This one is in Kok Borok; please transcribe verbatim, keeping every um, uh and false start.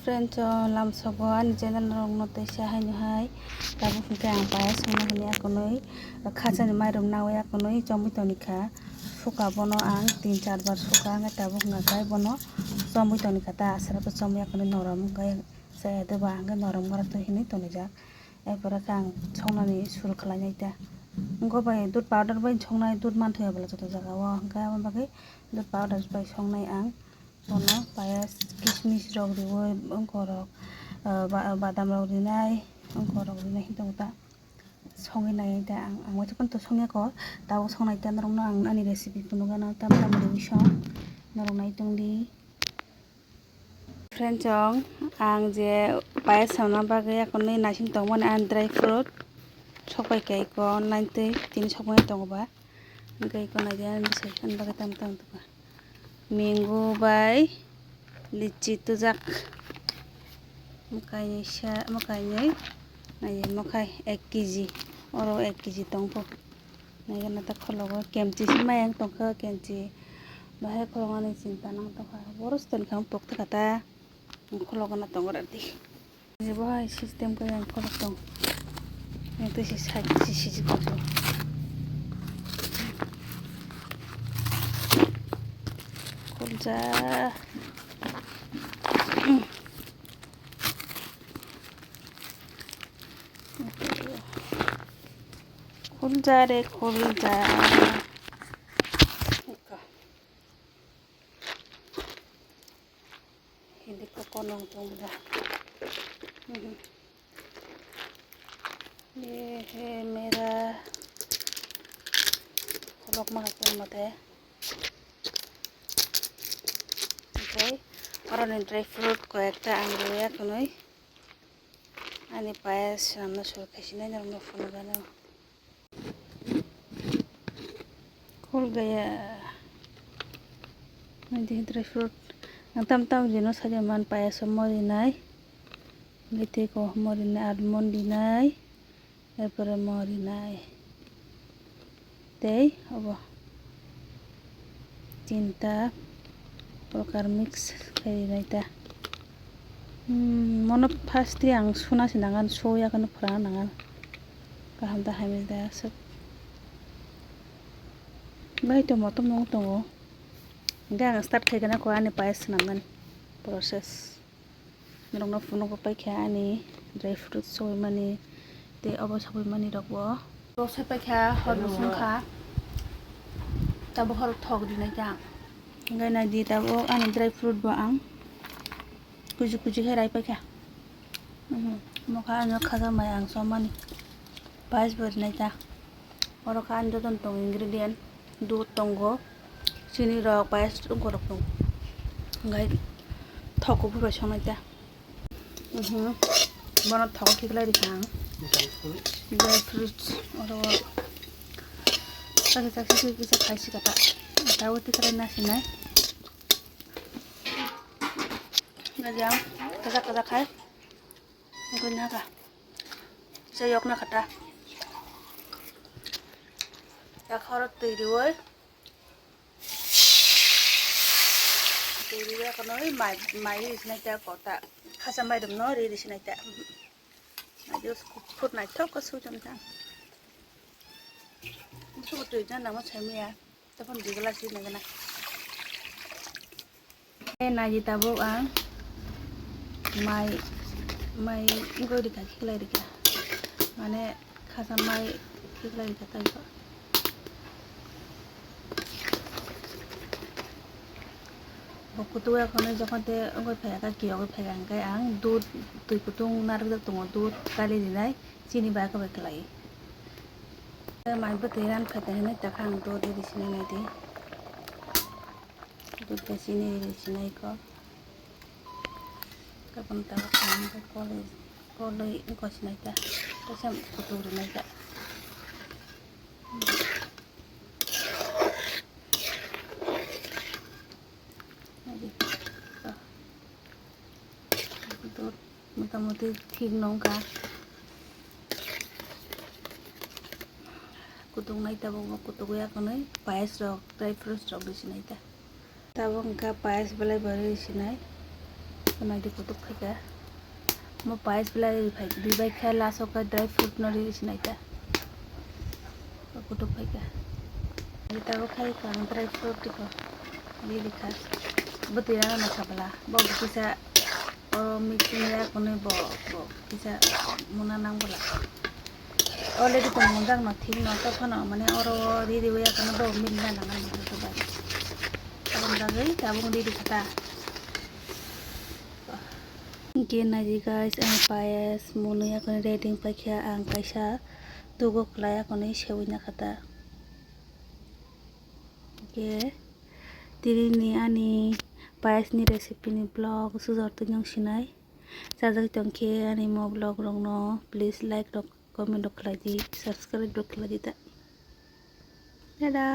Friends, o lamsogo ani channel rokno teisa haino hai. Tabuk hwnkhe ang payas songna hwnwi akonwi khachani mairum nawi akonwi chongwi tonikha. Suka bono ang tin char bar suka, hwnkhe tabuk hwnkha khe bono chongwi tonikha ta, aswrwkhe chongwi akonwi norom hwnkhe chaya doba hwnkhe norom gora twi hwnwi tonijak. Erpore khe ang songnani suru khlainai ta. Wngkha bai dud powder bai songnai, dud manthoya bwla joto jagao, hwnkhe aboni bagwi dud powder bai songnai ang. Bono payas, kismis rok riwi, wngkorok, ah, ba-, badam rok rinai, wngkorok rinai hinwi tongo ta. Songwi nai ta ang, ang waisa phano to songya kho, tabuk songnai ta norokno ang ani recipe phunukgano tam tam riwi song, norok nai tongdi. Friends, chwng ang je payas samna bagwi akonwi naising tongmani ani dry fruit sokpai kha iko online twi tini sokmani tongo ba. Hwnkhe iko naidi ani bwsai ani bagwi tam tam tongkha. Mango bai litchi tujak. Mwkainwi sa, mwkainwi, nai mwkhai ek kg. Oro ek kg tongkho. Nai gana ta khologo kemchi se mayang tongkha, kemchi. Bahai khologo ani chinta nang tongkha. Boros toni kha pok thaka ta. Khologo na tongo rati. Jebo hai system khe yang khorok tong. Yang twi si side si siji kok. Khulja. Khulja re khulja. Hindi ko konong tong da. Mhm. Ye hai mera khulok ma hakhe mate. Okay. Aroni dry fruit koyekta ang rwya khwnwi. Ani payas swnamna suru khaisini norokno phunukgano. Khulgaya. Nai di dry fruit. Ang tam tam jino sajak man payas o mo rinai. Gitiko mo rinai, almond rinai. Erpore mo rinai. Tei obo tinta prokar mix khe rinai ta. Hmm, mono first twi ang suna se nangan, soya kheno phrana nangan. Kaham ta hamya da aswk. Bai to motom nung tongo. Hingke ang start khaikhe na kho ani payas swnamnani process. Norokno phunukgo paikha ani dry fruit sogwi mani tei obo sogwi mani rokbo. Rosai paikha hor bosong kha. Tabuk hor thok rinai ta. Hingke naidi tabuk ani dry fruit bo ang kuju kuju khe rai paikha. Mhm. Mokha ano khajakmai ang somani. Payas bo rinai ta. Oro kha ani jotono tongo ingredient. Dud tongo, chini rok, payas rok tongo. Hingke thok kuphur bai songnai ta. Mhm. Bono thok khiklai rikha ang. Dry fruits. Dry fruits. Oro chakhe chakhe kisa khaisi kata. Tabo tikrai nasinai. Nadi ang kajak kajak khai. Nukui naka. Kisa yok na kata. Yakhoro twi riwoi. Twi riwoi kono mai, mai ri sinai ta kota. Khasa mai dum no ri ri sinai ta. Mai just khur naithok ka su jam jam. Su twi jan namo chamiya. Topon di glass di nagana. Eh, naji tabuk ang mai, mai goi rikha, khiklai rikha. Mane khasa mai khiklai rikha taibo. Bo kutung ya khonwi jokhon te wngwi phaiya khe kiyogwi phaiya hwnkhe ang dud twi kutung narwkjak tongo, dud kali rinai chini bai khe bai kwlai. Mai bwtwi ran phaikha hinwi takha ang dud ri sinai naidi. Dudka chini ri sinai kho. Tabuk tabuk ang khe kolwi, kolwi wngkha sinai ta. Kaisa kutung rinai ta. Dud motamuti thik no wngkha. Kutung nai tabuk bo kutung ya khwnwi payas rok, dry fruits rok ri sinai ta. Tabuk wngkha payas belai bo ri sinai. Naidi kutuk phaikha. Mo pais belai ri phai, ri bai kha, last o khe dry fruit no ri sinai ta. Kutuk phaikha. Ani tabuk khai kha ang dry fruit tiko. Ri ri kha. Bwtwi rano na kha bwla. Bo kisa oro mixing ya kunui bo, bo kisa muna nang bwla. Already tong mongjak no thik no, to phano mane oro ri ri ya kono bo mili na nang ani to bai. Aboni bagwi tabuk ri ri kha ta. Hwnkhe naidi guys, ang payas mwnwi akhoni ready wng paikha, ang kaisa dugo khwlai akhoni sewi nakha ta. Hwnkhe tinini ani payasni recipe ni vlog sujor twi nung sinai. Chajak tongkhe ani mo vlog rokno please like rok, comment rok khlai di, subscribe rok khlai di ta. Tada!